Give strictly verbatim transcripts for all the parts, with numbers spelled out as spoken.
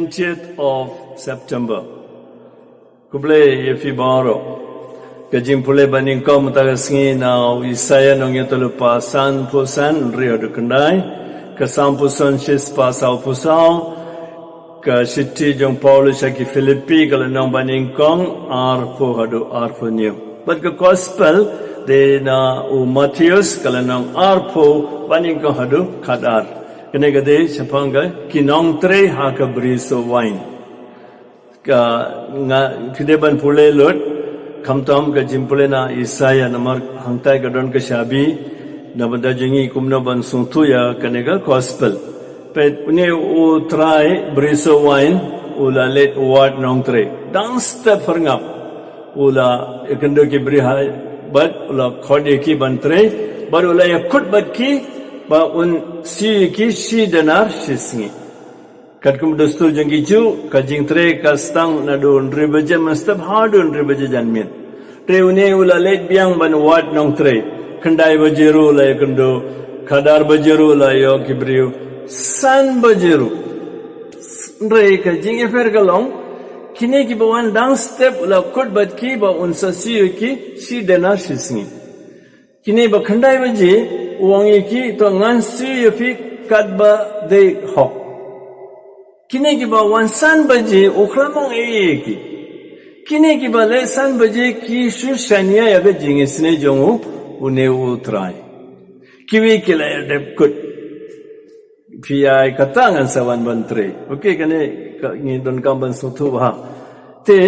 Twentieth of September. Khublei ïa phi baroh. Ka jingpule banyngkong mynta ka sngi na u Isaiah nongïathuhlypa sanphew san, hynriew haduh khyndai. Ka Samphuson shispah sawphew saw. Ka shithi jong Paulus sha ki Philippi ka lynnong banyngkong arphew haduh arphew hynñiew. Bad ka gospel dei na u Mathaios ka lynnong arphew banyngkong haduh khadar. Kane ka dei shaphang ka ki nongtrei ha ka bri soh wain. Ka nga phi dei ban pule lut, khamtam ka jingpule na Isaiah namar hangtai ka don ka shabi, na bynta jong ngi kumno ban sngewthuh ïa kane ka gospel. Peit, une u trai bri soh wain u la leit wad nongtrei. Dang step pyrngap u la ïakynduh ki bri hai bad u la khot ïa ki ban trei bad u la ïakut bad ki ba un siew ïa ki shi denar shi sngi. Katkum dustur jong ki Jiw, ka jingtrei ka sdang naduh hynriew baje mynstep haduh hynriew baje janmiet. Te une u la leit biang ban wad nongtrei. Khyndai baje ruh u la ïakynduh, khadar baje ruh u la ïoh ki briew, san baje ruh. Hynrei ka jingïapher ka long, kine kiba wan dang step u la kut bad ki ba un sa siew ïa ki shi denar shi sngi. Kine ba khyndai baje u ong ïa ki, to ngan siew ïa phi katba dei hok. Kine kiba wan san baje u khlem ong ei ei ïa ki. Kine kiba leit san baje ki shu shaniah ïa ka jingisynei jong u, une u trai. Kiwei ki la ïadep kut. Phi ai kata ngan sa wan ban trei. Okay, kane ka ngi donkam ban sngewthuh bha. Te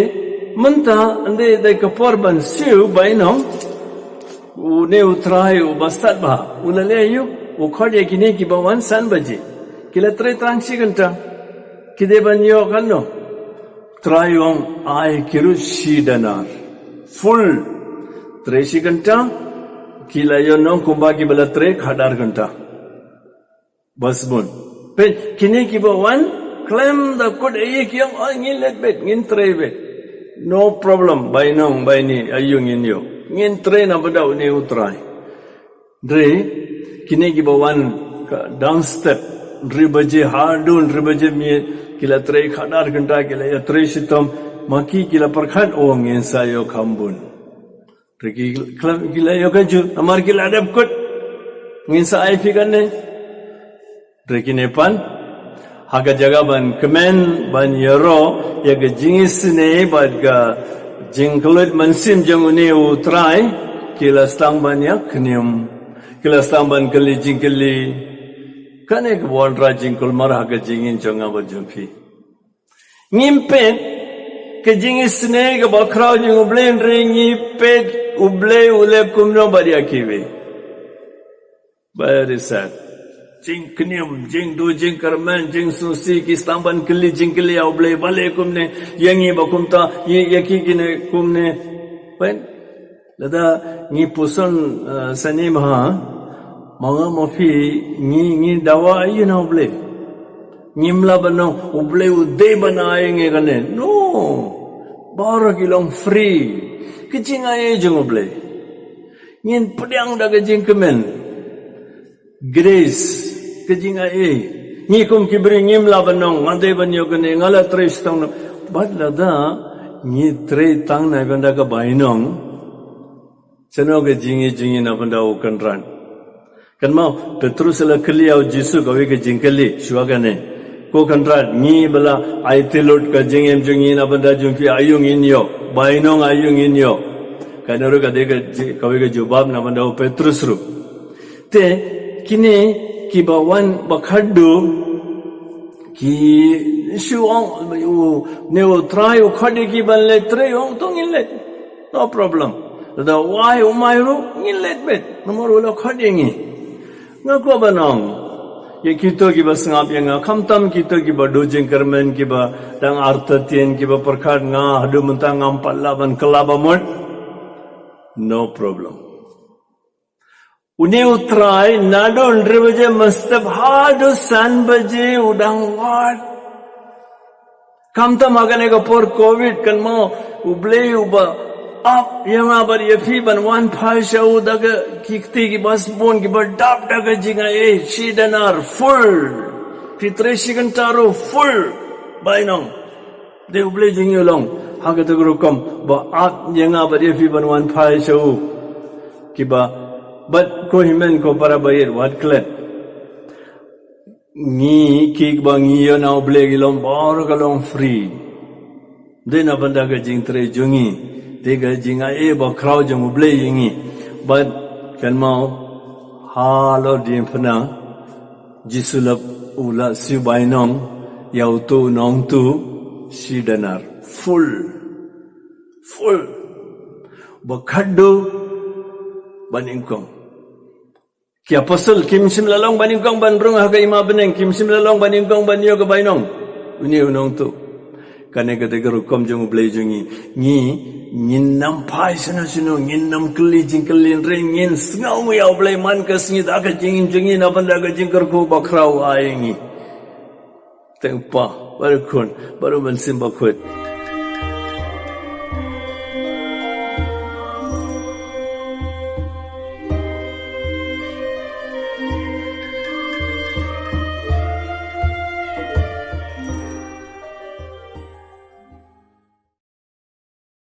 mynta ynda dei ka por ban siew bainong, une u trai uba stad bha u la leh aïu? U khot ïa kine kiba wan san baje. Ki la trei tang shi kynta. Ki dei ban ïoh katno? Trai u ong ai ki ruh shi denar. Full. Trei shi kynta. Ki la ïoh nong kumba kiba la trei khadar kynta. Bas bun. Peit, kine kiba wan khlem da kut ei ei ki ong, "Ai, ngin leit beit, ngin trei beit." No problem, bainong baini aïu ngin ïoh. Ngin trei na bynta une u trai. Hynrei kine kiba wan ka dang step, hynriew baje haduh hynriew baje miet, ki la trei khadar kynta, ki la ïatrei shitom, ma ki ki la pyrkhat, "Oh, ngin sa ïoh kham bun." Hynrei ki khlem, ki la ïoh kajuh namar ki la dep kut. Ngin sa ai phi kane. Hynrei kine pat ha ka jaka ban kmen, ban ïaroh ïa ka jingisynei bad ka jingkylluid mynsiem jong une u trai, ki la sdang ban ïa knium. Ki la sdang ban kylli jingkylli. Kane ka wanrah jingkulmar ha ka jingim jong nga bad jong phi. Ngim peit ka jingisynei kaba khraw jong U Blei, hynrei ngi peit U Blei u leh kumno bad ïa kiwei. Very sad. Jingknium, jingduh, jingkyrmen, jingsngewsih, ki sdang ban kylli jingkylli ïa U Blei, balei kumne, ïa ngi ba kumta, ïa, ïa ki kine kumne. Peit. Lada ngi puson, eh, sani ma, ma nga ma phi, ngi, ngi dawa aïu na U Blei? Ngim lah ban ong U Blei u dei ban ai ngi kane. No. Baroh ki long free. Ka jingai jong U Blei. Ngin pdiang da ka jingkmen. Grace, ka jingai. Ngi kum ki briew ngim lah ban ong, nga dei ban ïoh kane, nga la trei shi tang na. Bad lada ngi trei tang na bynta ka bainong. Shano ka jingim jong ngi na bynta U Kynrad? Kynmaw, Petrus la kylli ïa U Jisu kawei ka jingkylli shuwa kane. Ko Kynrad, ngi ba la aiti lut ka jingim jong ngi na bynta jong phi, aïu ngin ïoh? Bainong aïu ngin ïoh? Kane ruh ka dei ka ji-, kawei ka jubab na bynta U Petrus ruh. Te kine kiba wan ba khadduh ki shu ong, u, ne u trai u khot ïa ki ban leit trei, u ong to ngin leit. No problem. Lada wai u mai ruh ngin leit beit. Namar u la khot ïa ngi. Nga kwah ban ong ïa kito kiba sngap ïa nga, khamtam kito kiba duh jingkyrmen, kiba dang artatien, kiba pyrkhat nga haduh mynta ngam pat lah ban kylla ba mut. No problem. Une u trai naduh hynriew baje mynstep haduh san baje u dang wad. Khamtam ha kane ka por covid, kynmaw U Blei uba ap ïa nga bad ïa phi ban wan phai sha u da ka ki kti kiba sbun kiba dap da ka jingai, shi denar full. Phi trei shi kynta ruh full. Bainong. Dei U Blei jong ngi u long. Ha kata ka rukom ba ap ïa nga bad ïa phi ban wan phai sha u. Kiba bad ko hynmen ko para ba ïeit, wat klet. Ngi kiba ngi ïoh na U Blei ki long baroh ka long free. Dei na bynta ka jingtrei jong ngi. Dei ka jingai bakhraw jong U Blei ïa ngi. Bad kynmaw halor diengphna Jisu la, u la siew bainong ïa uto u nongtuh shi denar. Full. Full. Ba khadduh ba nyngkong. Ki apostol kim shym la long ba nyngkong ban rung ha ka Hima Bneng, kim shym la long ba nyngkong ban ïoh ka bainong. Une u nongtuh. Kane ka dei ka rukom jong U Blei jong ngi. Ngi, ngin nym phai shano shano, ngin nym kylli jingkylli, hynrei ngin sngewnguh ïa U Blei man ka sngi da ka jingim jong ngi na bynta ka jingkyrkhu bakhraw u ai ïa ngi. Tang Kpa bad u Khun bad u Mynsiem Bakhuid.